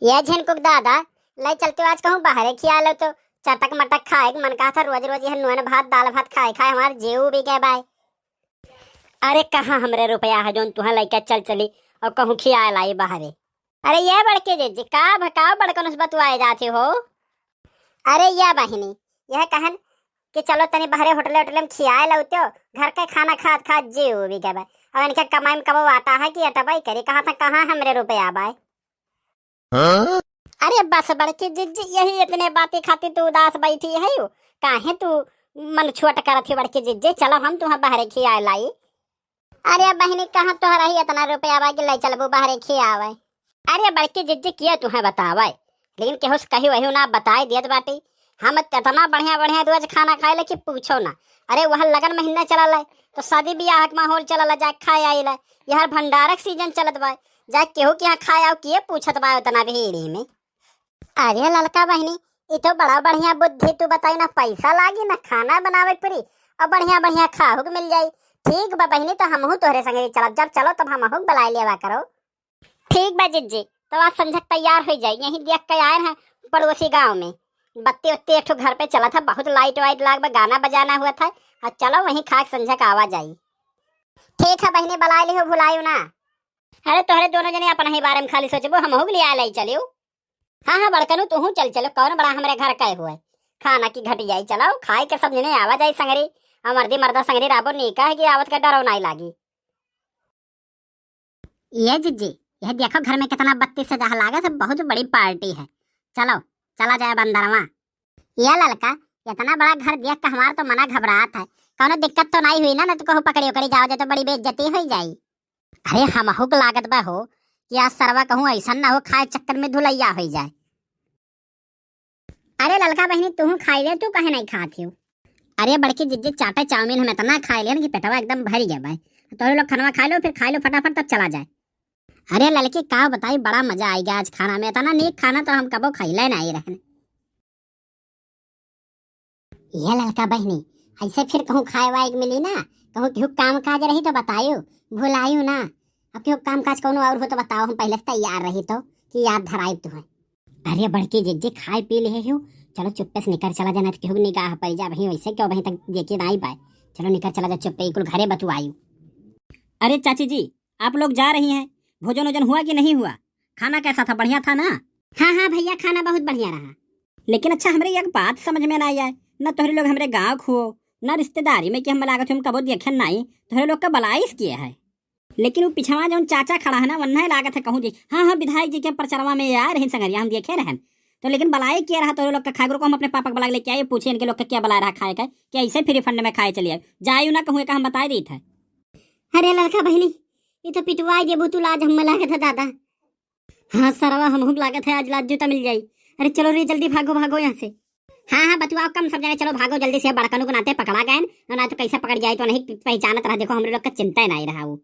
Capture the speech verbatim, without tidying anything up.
ये झिनकुक दादा, लइ चलते हो आज कहूँ बाहरे खिया लो तो। चटक मटक खाए के मन कहा था, रोज रोज यह नून भात दाल भात खाए खाए हमार जीव भी गए बाय। अरे कहाँ हमरे रुपया है जौन तुहाँ लइके चल चली और कहूँ खिया लाई बाहरे। अरे ये बड़के जिज्जी, का भकाओ बड़कनुस बतुआए जाते हो? अरे या बहिनी, यह कहन कि चलो तनी बहरे होटले होटले में खियाए लौत्यो, घर के खाना खात खात जीव भी गए। अब इनके कमाई में कबो आटा है कि अटबाई करी, कहाँ था कहाँ हमरे रुपया बाय। हाँ? अरे बस बड़की जिज्जी, यही इतने बातें खातिर तू उदास बैठी है यू? काहे तू मन छोट करत ही बड़की जिज्जी? चलो हम तुहाँ बहरे खियाए लाई। अरे बहिनी, कहाँ तोहरा ही इतना रुपया बा कि ले चलबू बहरे खियावे? अरे बड़की जिज्जी, किया तुहे बतावे, लेकिन केहू से कही वही ना बताए दियत बाटी। हम इतना बढ़िया बढ़िया रोज खाना खाए ले कि पूछो ना। अरे वह लगन महीना चलल है, तो शादी ब्याह के माहौल चलल है, जाए खाए आई ले। यह भंडारक सीजन चलत बा, जाए केहू के यहाँ खाए आओ, किए पूछत बा उतना भीड़ी में। अरे ललका बहिनी, ई तो बड़ा बढ़िया बुद्धि तू बताई ना, पैसा लागी ना खाना बनावे के पड़ी और बढ़िया बढ़िया खाहू के मिल जाई। ठीक बा बहिनी, तो हमहू तोहरे संगे चलब, जब चलो तब हमहू के बुलाए लेवा करो। ठीक बा जिज्जी, तो आज संझक तैयार हो जाई, यहीं देख के आए हैं पड़ोसी गांव में, बत्ती उत्ती एक ठो घर पे चलत है, बहुत लाइट वाइट लाग बा, गाना बजाना हुआ था, और चलो वहीं खा के संझक आवा जाई। ठीक है बहिनी, बुलाए लिहो, भुलायू ना। अरे तोहरे दोनों जने अपना ही बारे में खाली सोचबो, हमहू के लिए आए लाई चलियो। हाँ, हाँ, बड़कनू, तुहू चल चलो, कौन बड़ा हमरे घर का हुए। खाना की घटी जाई, चलो, खाए के सब जने आवा जाई संगरी। और मर्दी मर्दा संगरी राबो नीका है कि आवत का डरो नाई लागी। ये जिज्जी, यह देखो घर में कितना बत्ती सजा है, लागत है बहुत बड़ी पार्टी है। चलो, चला जाए बंदरवा। ये ललका, इतना बड़ा घर देख के हमार तो मना घबरात है। कौनो दिक्कत तो नाई हुई ना, ना तो कहूँ पकड़ी उकड़ी जाओ जे तो बड़ी बेइज्जती हुई जाई। अरे हमहू के लागत बा हो कि आज सरवा कहूँ ऐसा ना हो खाए चक्कर में धुलैया हो जाए। अरे ललका बहिनी, तू खाई ले, तू काहे नहीं खात हो? अरे बड़की जिज्जी, चाटे चाउमीन हम इतना खाई लेन कि पेटवा एकदम भर गया बा। तोहरे लोग खानवा खा लो, फिर खा लो फटाफट, तब चला जाए। अरे ललकी, का बताई, बड़ा मजा आई गया आज खाना में, इतना नीक खाना तो हम कबो खैले नहीं रहन। ये ललका बहिनी, ऐसे फिर कहूँ खाए वाए के मिली ना, कहूँ केहू काम काज रही तो बतायो, भुलायो ना। अब केहू काम काज कौनो और हो तो बताओ, हम पहले से तैयार रही तो कि याद धराई तुम्हें। अरे बड़की जिज्जी, खाए पी ले हो, चलो चुप्पे से निकर चला जाना, तो केहू निगाह पड़ जा। वहीं वैसे क्यों वहीं तक देखे ना आई पाए। चलो निकर चला जा चुप्पे, कुल घरे बतुआयू। अरे चाची जी, आप लोग जा रही हैं, भोजन वोजन हुआ कि नहीं हुआ? खाना कैसा था, बढ़िया था ना? हाँ हाँ भैया, खाना बहुत बढ़िया रहा। लेकिन अच्छा, हमरे एक बात समझ में ना आए, न तोहरे लोग हमरे गाँव के हो, न रिश्तेदारी में कि हम लागत हो, हम कबो देखे नाई, तोहरे लोग का बलाइस किए है। लेकिन वो पिछवा जौन चाचा खड़ा है ना, वन्ना लागत है कहूँ जी, हाँ हाँ, विधायक जी के प्रचारवा में आए रहे संगरिया, हम देखे रहन। तो लेकिन बलाए किए रहा तोहरे लोग का खाए को, हम अपने पापा के बला के लेके आए, पूछे इनके लोग का क्या बला रहा खाए का, कि ऐसे फ्री फंड में खाए चलिए, जायू ना कहूँ, का हम बताए देत है। अरे ललका बहिनी, ये तो पिटवाए देबू तू लाज, हम लागत है दादा। हाँ सरवा, हमहू के लागत है आज लात जूता मिल जाई। अरे चलो रे, जल्दी भागो, भागो यहाँ से। हाँ हाँ बतुआओ कम सब जने, चलो भागो जल्दी से, बड़कनू के नाते पकड़ा गए, ना, ना तो कैसे पकड़ जाए तो नहीं पहचानत रहा। देखो हमरे लोग का चिंता ही नहीं रहा वो।